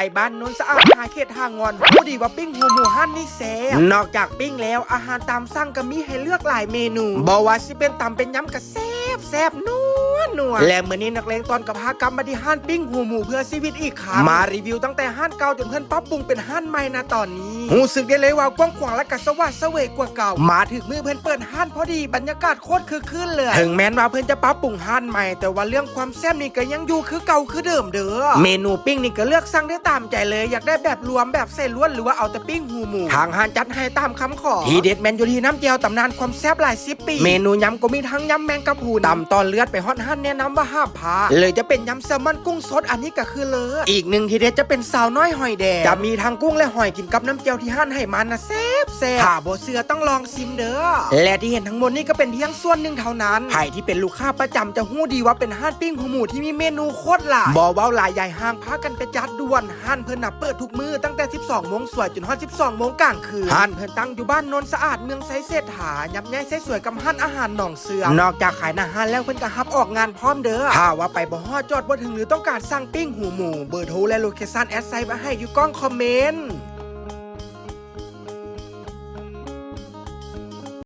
ໄປບ້ານໂນນສະອາດ ຫາເຂດຫາງອນ ຮູ້ດີວ່າປີ້ງຫູໝູຮ້ານນີ້ແຊບ. ນອກຈາກປີ້ງແລ້ວ ອາຫານຕາມສັ່ງກໍມີໃຫ້ເລືອກຫຼາຍເມນູ ບໍ່ວ່າຊິເປັນຕຳເປັນຍຳກໍແຊບໆ ນົວໆ ແລະ ມື້ນີ້ນັກເລງຕອນກໍພາກັບມາທີ່ຮ້ານປີ້ງຫູໝູເພື່ອຊີວິດອີກຄັ້ງ ມາຣີວິວຕັ້ງແຕ່ຮ້ານເກົ່າຈົນເພິ່ນປັບປຸງເປັນຮ້ານໃໝ່ນະຕອນນີ້ ຮູ້ສຶກໄດ້ເລີຍວ່າກວ້າງຂວາງ ແລະ ກໍສະຫວາດສະເຫວຍກວ່າເກົ່າ. ມາຖືກມື້ເພິ່ນເປີດຮ້ານພໍດີ ບັນຍາກາດໂຄດຄຶກຄື້ນເລີຍ. ເຖິງແມ່ນວ່າເພິ່ນຈະປັບປຸງຮ້ານໃໝ່ ແຕ່ວ່າເລື່ອງຄວາມແຊບນີ້ກໍຍັງຢູ່ຄືເກົ່າຄືເດີມເດີ. ເມນູປີ້ງນີ້ກໍເລືອກສັ່ງໄດ້ຕາມໃຈເລີຍ ຢາກໄດ້ແບບລວມ ແບບໃສ່ລວດ ຫຼືວ່າເອົາແຕ່ປີ້ງຫູໝູ ທາງຮ້ານຈັດໃຫ້ຕາມຄຳຂໍ. ທີເດັດແມ່ນຢູ່ທີ່ນ້ຳແຈ່ວຕຳນານຄວາມແຊບຫຼາຍສິບປີ. ເມນູຍຳກໍມີທັງຍຳແມງກະພຸນ ຕຳຕໍ່ເລືອດ ໄປຮອດຫັ້ນແນະນຳວ່າຫ້າມພາດ ຫຼືຈະເປັນຍຳແຊລມອນ ກຸ້ງສົດ ອັນນີ້ກໍຄືເລີດ. ອີກໜຶ່ງທີເດັດຈະເປັນຊາວນ້ອຍຫອຍແດງ ຈະມີທັງກຸ້ງ ແລະ ຫອຍ ກິນກັບນ້ຳແຈ່ວທີ່ຮ້ານໃຫ້ມານະແຊບໆ. ຖ້າບໍ່ເຊື່ອຕ້ອງລອງຊິມເດີ. ແລະ ທີ່ເຫັນທັງໝົດນີ້ກໍເປັນພຽງສ່ວນໜຶ່ງເທົ່ານັ້ນ. ໃຜທີ່ເປັນລູກຄ້າປະຈຳຈະຮູ້ດີວ່າເປັນຮ້ານປີ້ງຫູໝູທີ່ມີເມນູໂຄດຫຼາຍ. ບໍ່ເວົ້າຫຼາຍ ຢາຍຫ່າງ ພາກັນໄປຈັດດ່ວນ. ຮ້ານເພິ່ນນະເປີດທຸກມື້ ຕັ້ງແຕ່ສິບສອງໂມງສວຍຈົນຮອດສິບສອງໂມງກາງຄືນ. ຮ້ານເພິ່ນຕັ້ງຢູ່ບ້ານໂນນສະອາດ ເມືອງໄຊເສດຖາ ຫຍັບໃຫຍ່ໃຊ້ສວຍກັບຮ້ານອາຫານໜອງເຊື່ອມ. ນອກຈາກຂາຍໜ້າຮ້ານແລ້ວ ເພິ່ນກໍຮັບອອກງານພ້ອມເດີ. ຖ້າວ່າໄປບໍ່ຮອດ ຈອດບໍ່ເຖິງ ຫຼືຕ້ອງການສັ່ງປີ້ງຫູໝູ ເບີໂທ ແລະ ໂລເຄຊັນ ແອດໃສ່ໄວ້ໃຫ້ຢູ່ກ້ອງຄອມເມັນ.